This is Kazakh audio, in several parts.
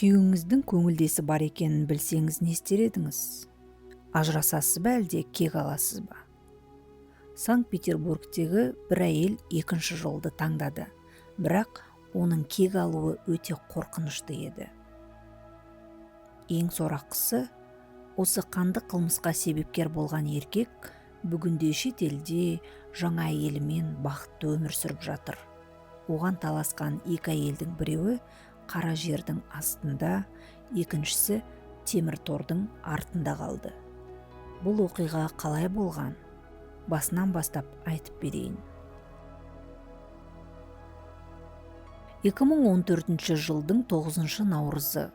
Күйеуіңіздің көңілдесі бар екенін білсеңіз, не істер едіңіз? Ажырасасыз ба, әлде кек аласыз ба? Санкт-Петербургтегі бір әйел екінші жолды таңдады, бірақ оның кек алуы өте қорқынышты еді. Ең сорақысы, осы қанды қылмысқа себепкер болған еркек бүгінде шетелде жаңа әйелімен бақытты өмір сүріп жатыр. Оған таласқан екі әйелдің біреуі қара жердің астында, екіншісі темір тордың артында қалды. Бұл оқиға қалай болған? Басынан бастап айтып берейін. 2014 жылдың 9 наурызы.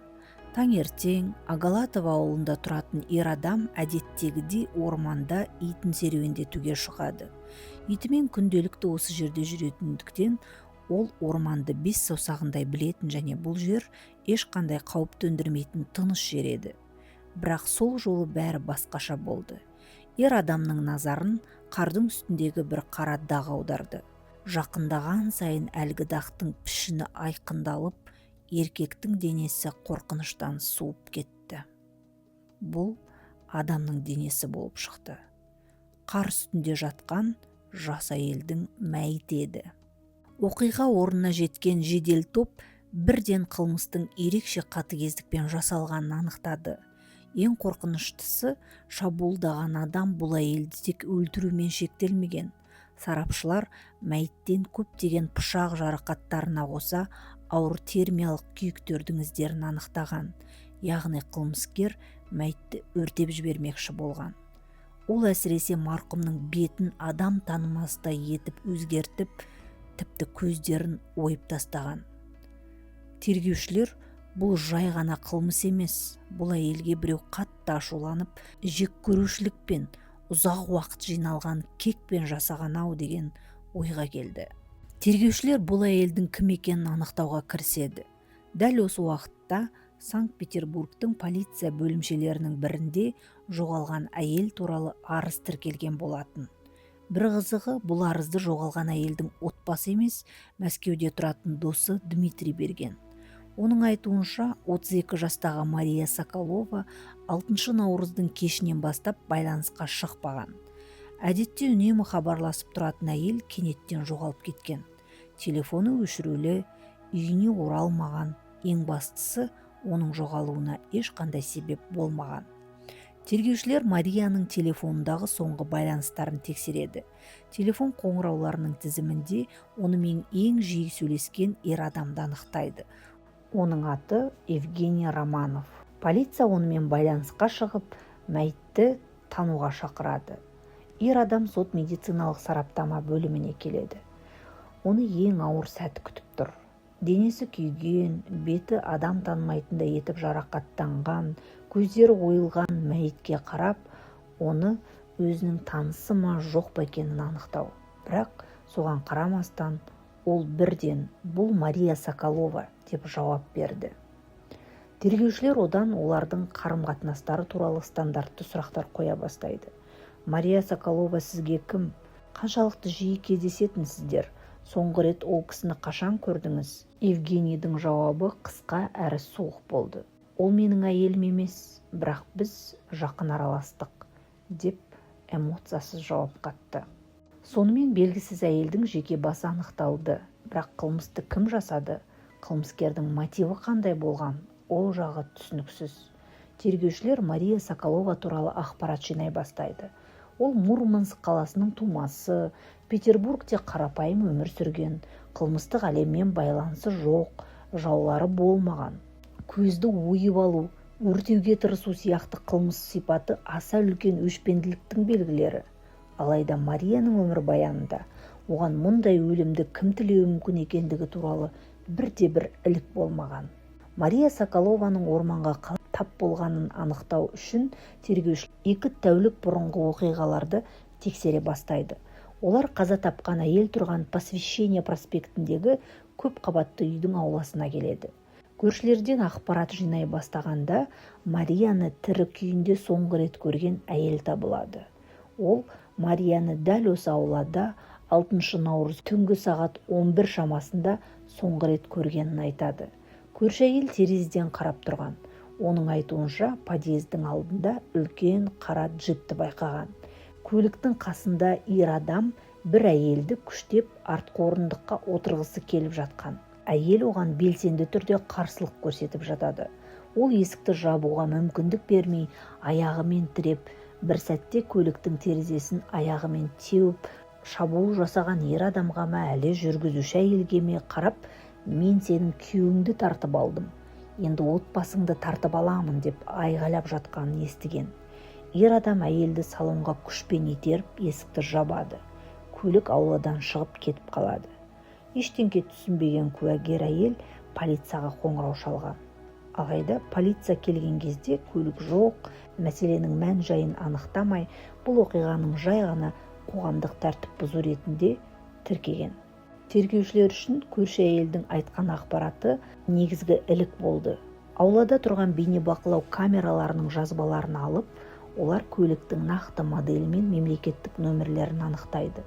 Таңертең Агалатова ауылында тұратын ер адам әдеттегідей орманда итін серуендетуге шығады. Итімен күнделікті осы жерде жүретіндіктен, ол орманды бес саусағындай білетін және бұл жер ешқандай қауіп төндірмейтін тыныш жер еді. Бірақ сол жолы бәрі басқаша болды. Ер адамның назарын қардың үстіндегі бір қара дақ аударды. Жақындаған сайын әлгі дақтың пішіні айқындалып, еркектің денесі қорқыныштан суып кетті. Бұл адамның денесі болып шықты. Қар үстінде жатқан жас әйелдің мәйіті еді. Оқиға орнына жеткен жедел топ бірден қылмыстың ерекше қатыгездікпен жасалғанын анықтады. Ең қорқыныштысы, шабуылдаған адам бұл әйелді тек өлтірумен шектелмеген. Сарапшылар мәйіттен көптеген пышақ жарақаттарына қоса ауыр термиялық күйіктердің іздерін анықтаған. Яғни қылмыскер мәйітті өртеп жібермекші болған. Ол әсіресе марқұмның бетін адам танымастай етіп өзгертіп, тіпті көздерін ойып тастаған. Тергеушілер бұл жай ғана қылмыс емес, бұл әйелге біреу қатты ашуланып, жек көрушілікпен ұзақ уақыт жиналған кекпен жасаған ау деген ойға келді. Тергеушілер бұл әйелдің кім екенін анықтауға кіріседі. Дәл осы уақытта Санкт-Петербургтың полиция бөлімшелерінің бірінде жоғалған әйел туралы арыз тіркелген болатын. Бір қызығы, бұл арызды жоғалған әйелдің отбасы емес, Мәскеуде тұратын досы Дмитрий берген. Оның айтуынша, 32 жастағы Мария Соколова 6 наурыздың кешінен бастап байланысқа шықпаған. Әдетте үнемі хабарласып тұратын әйел кенеттен жоғалып кеткен. Телефоны өшірулі, үйіне оралмаған, ең бастысы, оның жоғалуына ешқандай себеп болмаған. Тергеушілер Марияның телефонындағы соңғы байланыстарын тексереді. Телефон қоңырауларының тізімінде онымен ең жиі сөйлескен ер адамды анықтайды. Оның аты Евгений Романов. Полиция онымен байланысқа шығып, мәйітті тануға шақырады. Ер адам сот медициналық сараптама бөліміне келеді. Оны ең ауыр сәт күтіп тұр. Денесі күйген, беті адам танымайтындай етіп жарақаттанған, көздері ойылған мәйітке қарап, оны өзінің танысы ма, жоқ па екенін анықтау. Бірақ соған қарамастан ол бірден «Бұл Мария Соколова» деп жауап берді. Тергеушілер одан олардың қарым-қатынастары туралы стандартты сұрақтар қоя бастайды. Мария Соколова сізге кім? Қаншалықты жиі кездесетінсіздер? Соңғы рет ол кісіні қашан көрдіңіз? Евгенийдің жауабы қысқа әрі суық болды. Ол менің әйелім емес, бірақ біз жақын араластық, деп эмоциясыз жауап қатты. Сонымен белгісіз әйелдің жеке басы анықталды, бірақ қылмысты кім жасады, қылмыскердің мотиві қандай болған, ол жағы түсініксіз. Тергеушілер Мария Соколова туралы ақпарат жинай бастайды. Ол Мурманск қаласының тумасы, Петербургте қарапайым өмір сүрген, қылмыстық әлеммен байланысы жоқ, жаулары болмаған. Көзді ойып алу, өртеуге тырысу сияқты қылмыс сипаты аса үлкен өшпенділіктің белгілері. Алайда Марияның өмірбаянында оған мұндай өлімді кім тілеуі мүмкін екендігі туралы бірде-бір ілік болмаған. Мария Соколованың орманға қалай тап болғанын анықтау үшін тергеушілер 2 тәулік бұрынғы оқиғаларды тексере бастайды. Олар қаза тапқан әйел тұрған Посвящение проспектіндегі көп қабатты үйдің ауласына келеді. Көршілерден ақпарат жинай бастағанда Марияны тірі күйінде соңғы рет көрген әйел табылады. Ол Марияны дәл осы аулада 6 наурыз түнгі сағат 11 шамасында соңғы рет көргенін айтады. Көрші әйел терезеден қарап тұрған. Оның айтуынша, подъездің алдында үлкен қара джипті байқаған. Көліктің қасында ер адам бір әйелді күштеп артқы орындыққа отырғысы келіп жатқан. Әйел оған белсенді түрде қарсылық көрсетіп жатады. Ол есікті жабуға мүмкіндік бермей, аяғымен тіреп, бір сәтте көліктің терезесін аяғымен теуіп, шабуыл жасаған ер адамға ма, әлде жүргізуші әйелге ме қарап, «Мен сенің күйеуіңді тартып алдым, енді отбасыңды тартып аламын» деп айғайлап жатқанын естіген. Ер адам әйелді салонға күшпен итеріп, есікті жабады. Көлік ауладан шығып кетіп қалады. Ештеңе түсінбеген куәгер әйел полицияға қоңырау шалған. Алайда полиция келген кезде көлік жоқ. Мәселенің мән жайын анықтамай, бұл оқиғаның жай ғана қоғамдық тәртіп бұзу ретінде тіркеген. Тергеушілер үшін көрші әйелдің айтқан ақпараты негізгі ілік болды. Аулада тұрған бейнебақылау камераларының жазбаларын алып, олар көліктің нақты моделі мен мемлекеттік нөмірлерін анықтайды.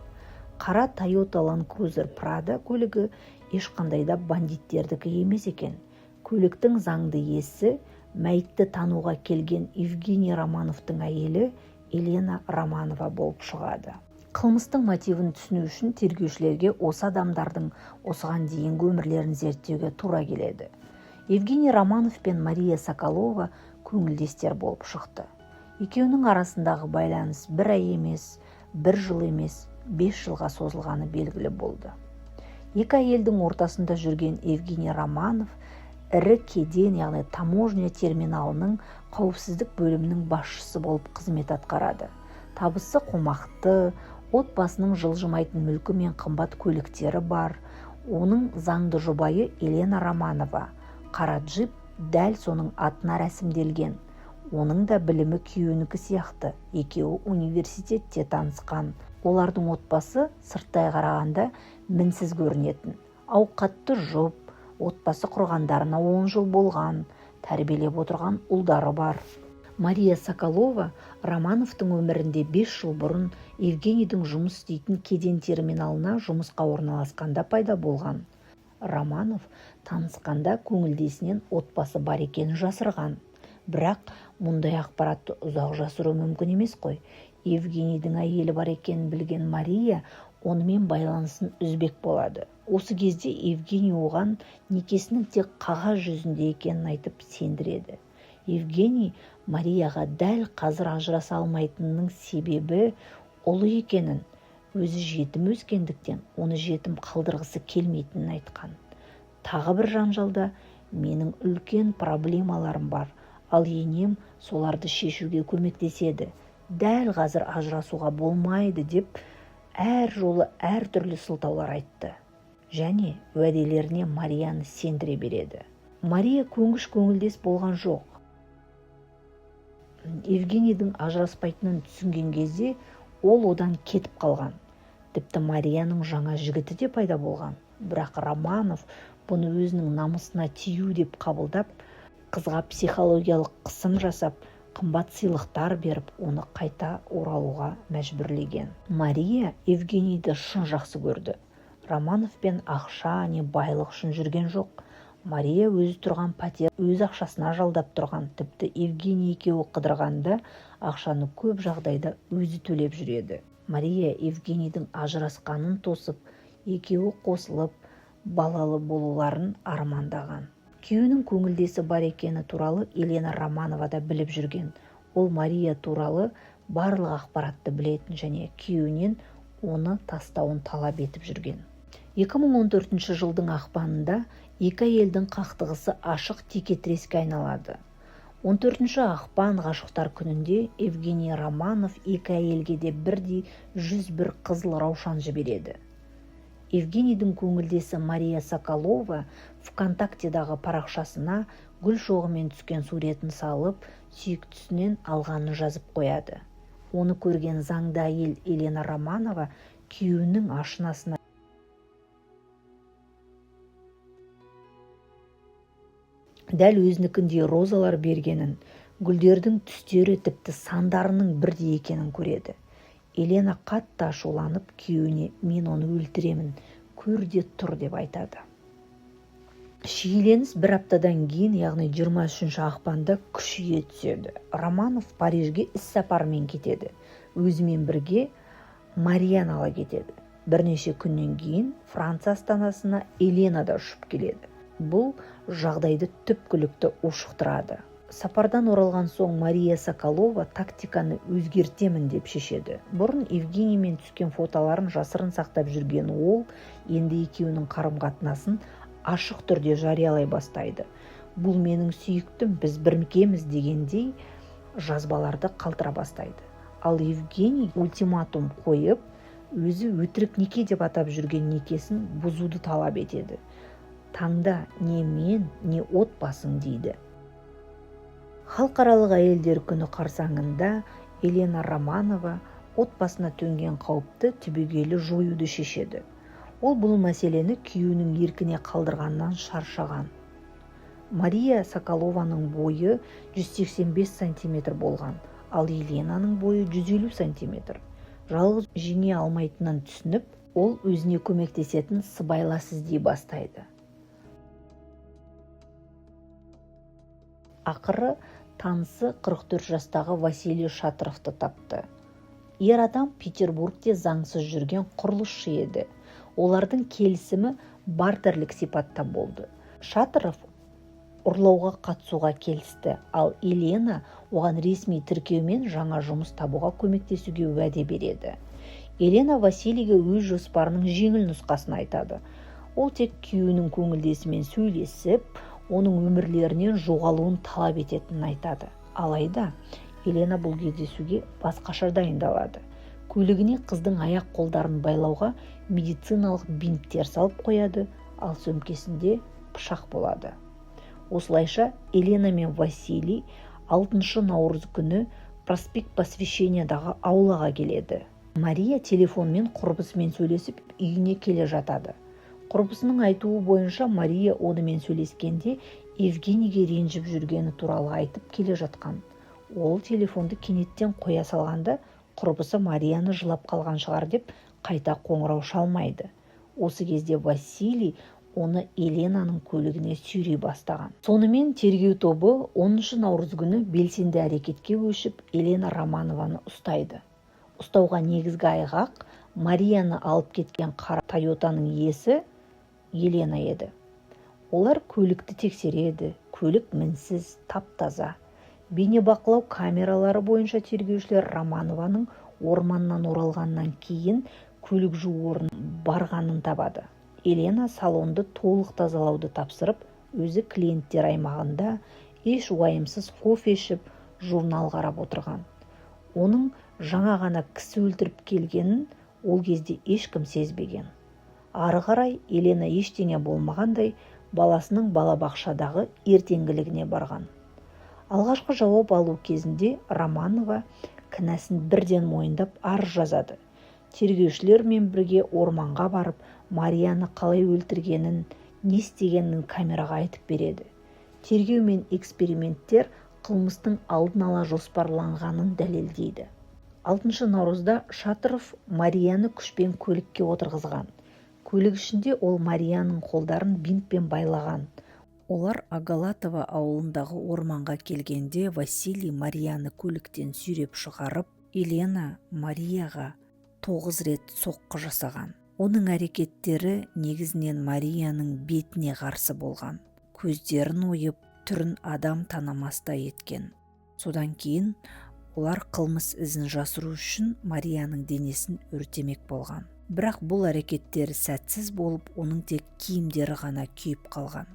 Қара Тойота Land Cruiser Prado көлігі ешқандай да бандиттердікі емес екен. Көліктің заңды иесі мәйітті тануға келген Евгений Романовтың әйелі Елена Романова болып шығады. Қылмыстың мотивін түсіну үшін тергеушілерге осы адамдардың осыған дейінгі өмірлерін зерттеуге тура келеді. Евгений Романов пен Мария Соколова көңілдестер болып шықты. Екеуінің арасындағы байланыс бір ай емес, бір жыл емес, 5 жылға созылғаны белгілі болды. Екі әйелдің ортасында жүрген Евгений Романов ірі кеден, яғни таможня терминалының қауіпсіздік бөлімінің басшысы болып қызмет атқарады. Табысы қомақты, отбасының жылжымайтын мүлкі мен қымбат көліктері бар. Оның заңды жұбайы Елена Романова. Қара джип дәл соның атына рәсімделген. Оның да білімі күйеуінікі сияқты, екеуі университетте танысқан. Олардың отбасы сырттай қарағанда мінсіз көрінетін. Ауқатты жұп, отбасы құрғандарына 10 жыл болған, тәрбиелеп отырған ұлдары бар. Мария Соколова Романовтың өмірінде 5 жыл бұрын, Евгенийдің жұмыс істейтін кеден терминалына жұмысқа орналасқанда пайда болған. Романов танысқанда көңілдесінен отбасы бар екенін жасырған. Бірақ мұндай ақпаратты ұзақ жасыру мүмкін емес қой. Евгенийдің әйелі бар екенін білген Мария онымен байланысын үзбек болады. Осы кезде Евгений оған некесінің тек қағаз жүзінде екенін айтып сендіреді. Евгений Марияға дәл қазір ажыраса алмайтынының себебі ұлы екенін, өзі жетім өскендіктен, оны жетім қалдырғысы келмейтінін айтқан. Тағы бір жанжалда «Менің үлкен проблемаларым бар, ал енем соларды шешуге көмектеседі, дәл қазір ажырасуға болмайды» деп әр жолы әртүрлі сылтаулар айтты және уәделеріне Марияны сендіре береді. Мария көнгіш көңілдес болған жоқ. Евгенийдің ажыраспайтынын түсінген кезде ол одан кетіп қалған. Тіпті Марияның жаңа жігіті де пайда болған. Бірақ Романов бұны өзінің намысына тию деп қабылдап, қызға психологиялық қысым жасап, қымбат сыйлықтар беріп, оны қайта оралуға мәжбүрлеген. Мария Евгенийді шын жақсы көрді. Романовпен ақша не байлық үшін жүрген жоқ. Мария өзі тұрған пәтер өз ақшасына жалдап тұрған. Тіпті Евгений екеуі қыдырғанда ақшаны көп жағдайда өзі төлеп жүреді. Мария Евгенийдің ажырасқанын тосып, екеуі қосылып, балалы болуларын армандаған. Күйеуінің көңілдесі бар екені туралы Елена Романова да біліп жүрген. Ол Мария туралы барлық ақпаратты білетін және күйеуінен оны тастауын талап етіп жүрген. 2014 жылдың ақпанында екі әйелдің қақтығысы ашық текетіреске айналады. 14 ақпан, ғашықтар күнінде Евгений Романов екі әйелге де бірдей 101 қызыл раушан жібереді. Евгенийдің көңілдесі Мария Соколова ВКонтактедағы парақшасына гүл шоғымен түскен суретін салып, сүйіктісінен алғанын жазып қояды. Оны көрген заңды әйел Елена Романова күйеуінің ашынасына дәл өзінікіндей розалар бергенін, гүлдердің түстері, тіпті сандарының бірдей екенін көреді. Елена қатты ашуланып, күйеуіне «Мен оны өлтіремін, көр де тұр» деп айтады. Шиеленіс бір аптадан кейін, яғни 23 ақпанда күшейе түседі. Романов Парижге іс-сапармен кетеді. Өзімен бірге Марияны ала кетеді. Бірнеше күннен кейін Франция астанасына Елена да ұшып келеді. Бұл жағдайды түпкілікті ушықтырады. Сапардан оралған соң Мария Соколова тактиканы өзгертемін деп шешеді. Бұрын Евгениймен түскен фотоларын жасырын сақтап жүрген ол енді екеуінің қарым-қатынасын ашық түрде жариялай бастайды. Бұл менің сүйіктім, біз біргеміз дегендей жазбаларды қалдыра бастайды. Ал Евгений ультиматум қойып, өзі өтірік неке деп атап жүрген некесін бұзуды талап етеді. Таңда не мен, не отбасың дейді. Халықаралық әйелдер күні қарсаңында Елена Романова отбасына төнген қауіпті түбегейлі жоюды шешеді. Ол бұл мәселені күйеуінің еркіне қалдырғаннан шаршаған. Мария Соколованың бойы 185 сантиметр болған, ал Еленаның бойы 150 сантиметр. Жалғыз жеңе алмайтынын түсініп, ол өзіне көмектесетін сыбайлас іздей бастайды. Ақыры танысы 44 жастағы Василий Шатровты тапты. Ер адам Петербургте заңсыз жүрген құрылысшы еді. Олардың келісімі бартерлік сипатта болды. Шатров ұрлауға қатысуға келісті, ал Елена оған ресми тіркеумен жаңа жұмыс табуға көмектесуге уәде береді. Елена Василийге өз жоспарының жеңіл нұсқасын айтады. Ол тек күйеуінің көңілдесімен сөйлесіп, оның өмірлерінен жоғалуын талап ететінін айтады. Алайда Елена бұл кездесуге басқаша дайындалады. Көлігіне қыздың аяқ қолдарын байлауға медициналық бинттер салып қояды, ал сөмкесінде пышақ болады. Осылайша Елена мен Василий 6 наурыз күні проспект Посвящениядағы аулаға келеді. Мария телефонмен құрбысымен сөйлесіп үйіне келе жатады. Құрбысының айтуы бойынша Мария онымен сөйлескенде Евгенийге ренжіп жүргені туралы айтып келе жатқан. Ол телефонды кенеттен қоя салғанда құрбысы Марияны жылап қалған шығар деп қайта қоңырау шалмайды. Осы кезде Василий оны Еленаның көлігіне сүйрей бастаған. Сонымен тергеу тобы 10 наурыз күні белсенді әрекетке көшіп, Елена Романованы ұстайды. Ұстауға негізгі айғақ Марияны алып кеткен қара Тойотаның иесі Елена еді. Олар көлікті тексереді, көлік мінсіз, тап-таза. Бейнебақылау камералары бойынша тергеушілер Романованың орманнан оралғаннан кейін көлік жуу орнына барғанын табады. Елена салонды толық тазалауды тапсырып, өзі клиенттер аймағында еш уайымсыз кофе ішіп, журнал қарап отырған. Оның жаңа ғана кісі өлтіріп келгенін ол кезде ешкім сезбеген. Ары қарай Елена ештеңе болмағандай баласының балабақшадағы ертеңгілігіне барған. Алғашқы жауап алу кезінде Романова кінәсін бірден мойындап арыз жазады. Тергеушілермен бірге орманға барып, Марияны қалай өлтіргенін, не істегенін камераға айтып береді. Тергеу мен эксперименттер қылмыстың алдын ала жоспарланғанын дәлелдейді. 6 наурызда Шатров Марияны күшпен көлікке отырғызған. Көлік ішінде ол Марияның қолдарын бинтпен байлаған. Олар Агалатова ауылындағы орманға келгенде Василий Марияны көліктен сүйреп шығарып, Елена Марияға 9 рет соққы жасаған. Оның әрекеттері негізінен Марияның бетіне қарсы болған. Көздерін ойып, түрін адам танымастай еткен. Содан кейін олар қылмыс ізін жасыру үшін Марияның денесін өртемек болған. Бірақ бұл әрекеттері сәтсіз болып, оның тек киімдері ғана күйіп қалған.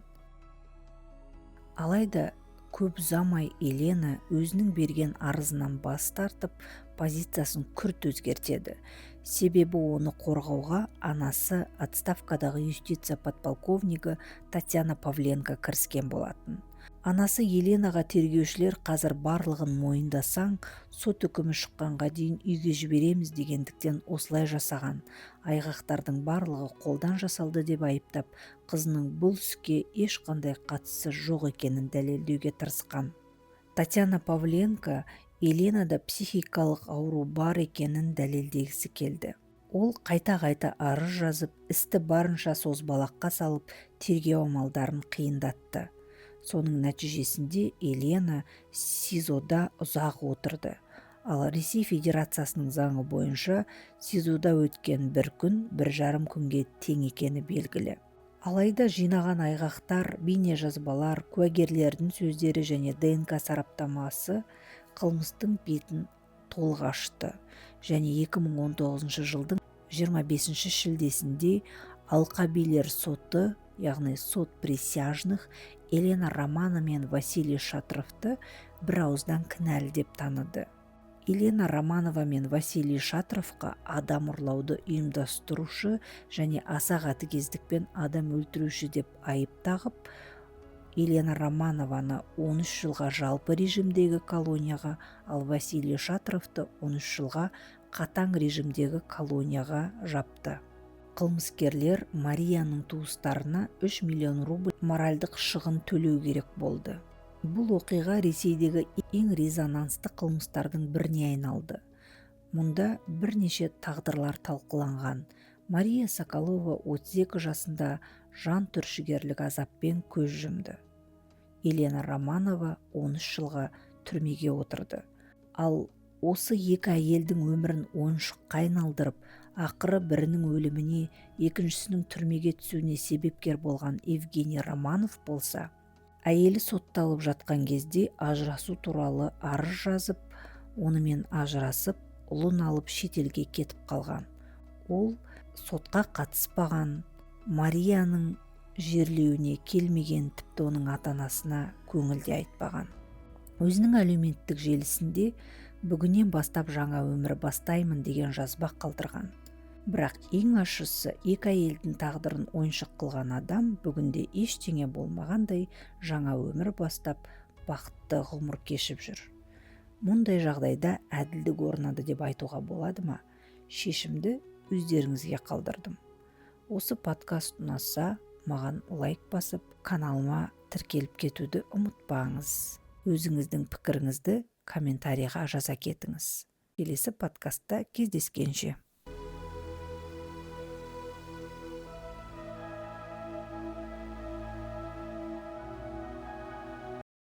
Алайда көп ұзамай Елена өзінің берген арызынан бас тартып, позициясын күрт өзгертеді. Себебі оны қорғауға анасы отставкадағы юстиция подполковнигі Татьяна Павленко кіріскен болатын. Анасы Еленаға тергеушілер қазір барлығын мойындасаң, сот үкімі шыққанға дейін үйге жібереміз дегендіктен осылай жасаған. Айғақтардың барлығы қолдан жасалды деп айыптап, қызының бұл іске ешқандай қатысы жоқ екенін дәлелдеуге тырысқан. Татьяна Павленко Еленада психикалық ауру бар екенін дәлелдегісі келді. Ол қайта-қайта арыз жазып, істі барынша созбалаққа салып, тергеу амалдарын қиындатты. Соның нәтижесінде Елена СИЗОда ұзақ отырды. Ал Ресей Федерациясының заңы бойынша СИЗОда өткен бір күн 1,5 күнге тең екені белгілі. Алайда жинаған айғақтар, бейнежазбалар, куәгерлердің сөздері және ДНК сараптамасы қылмыстың бетін толық ашты және 2019 жылдың 25 шілдесінде алқабилер соты, яғни сот присяжных, Елена Романова мен Василий Шатровты бір ауыздан кінәлі деп таныды. Елена Романова мен Василий Шатровқа адам ұрлауды ұйымдастырушы және аса қатыгездікпен адам өлтіруші деп айып тағып, Елена Романованы 13 жылға жалпы режимдегі колонияға, ал Василий Шатровты 13 жылға қатаң режимдегі колонияға жапты. Қылмыскерлер Марияның туыстарына 3 миллион рубль моральдық шығын төлеу керек болды. Бұл оқиға Ресейдегі ең резонансты қылмыстардың біріне айналды. Мұнда бірнеше тағдырлар талқыланған. Мария Соколова 32 жасында жан түршігерлік азаппен көз жұмды. Елена Романова 13 жылға түрмеге отырды. Ал осы екі әйелдің өмірін ойыншыққа айналдырып, ақыры бірінің өліміне, екіншісінің түрмеге түсуіне себепкер болған Евгений Романов болса, әйелі сотталып жатқан кезде ажырасу туралы арыз жазып, онымен ажырасып, ұлын алып шетелге кетіп қалған. Ол сотқа қатыспаған, Марияның жерлеуіне келмеген, тіпті оның ата-анасына көңіл де айтпаған. Өзінің әлеуметтік желісінде «Бүгіннен бастап жаңа өмір бастаймын» деген жазба қалдырған. Бірақ ең ащысы, екі әйелдің тағдырын ойыншық қылған адам бүгінде ештеңе болмағандай жаңа өмір бастап, бақытты ғұмыр кешіп жүр. Мұндай жағдайда әділдік орнады деп айтуға болады ма? Шешімді өздеріңізге қалдырдым. Осы подкаст ұнаса, маған лайк басып, каналыма тіркеліп кетуді ұмытпаңыз. Өзіңіздің пікіріңізді комментарийға жаза кетіңіз. Келесі подкастта кездескенше.